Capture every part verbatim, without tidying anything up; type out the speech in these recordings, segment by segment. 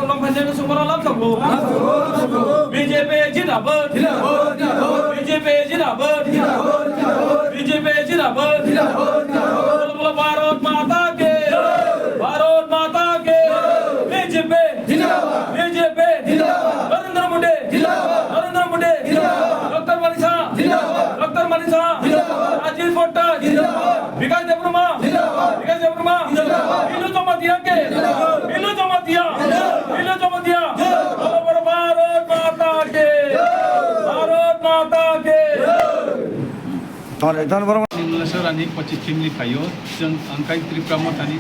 Longkhainjani sumora lamsabo. B J P jindabad. B J P jindabad. B J P jindabad. Bolo bolo Bharat Mata ki. Bharat Mata ki. B J P. B J P. Narendra Modi. Narendra Modi. Doctor Manik Saha. Doctor Manik Saha. Rajiv Bhattacharya. Bikash Debbarma. Bikash Debbarma. Minu Jamatia ke. Minu Jamatia. Minu Jamatia. Bolo bolo Bharat Mata ki. Bharat Mata ki. Ton, ton, boro. Nini masa rani pochis team ni phaio, chwng ang kai Tripura Motha ni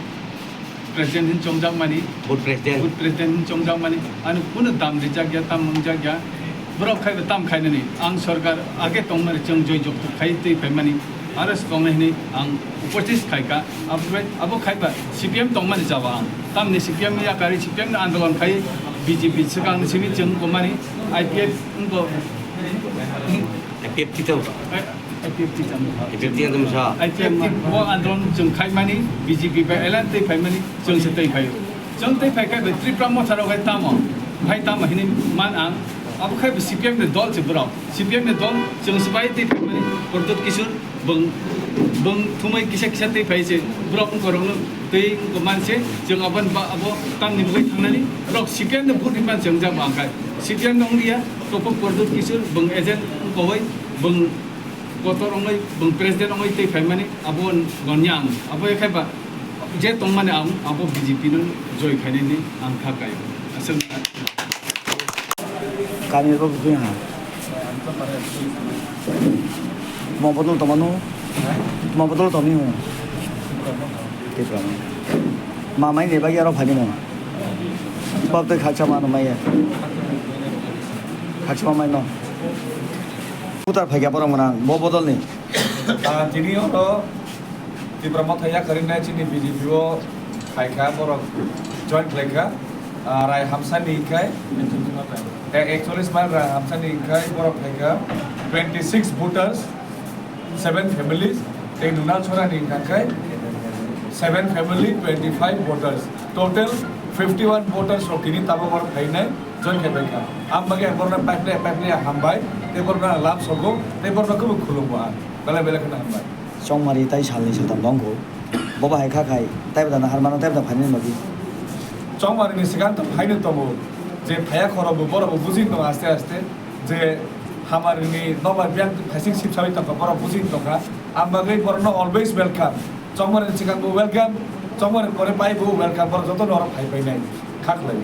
president hin chongjak mani. Board president. Board president hin chongjak mani. Ani kuno dam rijak ya, tam mangjak ya. Borok khai tam khainani. Ang sorkar age tongmani chwng joi jok khai tei phaimani. Aro swkang hinwi ang upochis khaika. Abo khai, abo khaiba C P M tongmani jaga ang. Tamni C P M ni yakari C P M ni andolon khai B J P swkang ni simi chwng komani I P F wngko. I P F tito. I P F tito. I P F tito sa. I P F ni bo andolon chwng khaimani B J P bai alliance tei phaimani chwng se tei phaio. Chwng tei phai khai bai Tripura Motha rok hai tamo. Hai tamo hinwi man ang. Abo khai C P M ni dol se borok. C P M ni dol chwng se bai tei phaimani Pradyut Kishore bwng, bwng thumai kisa kisa tei phai se borok wngkorokno tei wngko man se chwng aboni ba abo tamni bagwi thangnani borok C P M no vote ri man se wngjak ba ang khai C P M no wng liya. Kopok Pradyut Kishore bwng agent wngkowai bwng kotor wngwi bwng president wngwi tei phaimani abo gonya ang abo ekhai ba je tongmani ang abo B J P no joi khainani ang kha kaio. Aswk. Kami rok bini ha. Tuma bodol tongmano? Tuma bodol tongmani ho? Tipra. Ma mai ni bagwi aro phaini mo? Bab tei khaksa mano maya. Khaksa ma mai no. Putar phaikya borok mwnang bo bodol ni. Ah, tini oro Tipra Motha yakarwi nai chini B J P o phaikha, borok join khlaikha. Ah, Rai Hamsani khai, eh, ekchollis mile Rai Hamsani khai borok phaikha twenty six voters, seven families, tei Nunal Chorani khai seven family, twenty five voters, total fifty one voters rok tini tabok oro phainai join khai phaikha. Ang bagwi borokno pipeline, pipeline hambai, tei borokno love sogo, tei borokno khebo khulumbo ang. Belai belai kheno hambai. Chongmari tai salni satam tongkho. Bo bahai kha khai, taibo da nahar mano, taibo da phaini logi. Chongmari ni swkang to phaino tongo, je phaya khoro bo borok bo buji tongo aste aste, je hamari ni nokbar biyang phaising sip sawi tongkha, borok buji tongkha. Ang bagwi borokno always welcome. Chongmari ni swkang bo welcome, Chongmari pore pai bo welcome, borok joto norok phai painai. Kha khlai.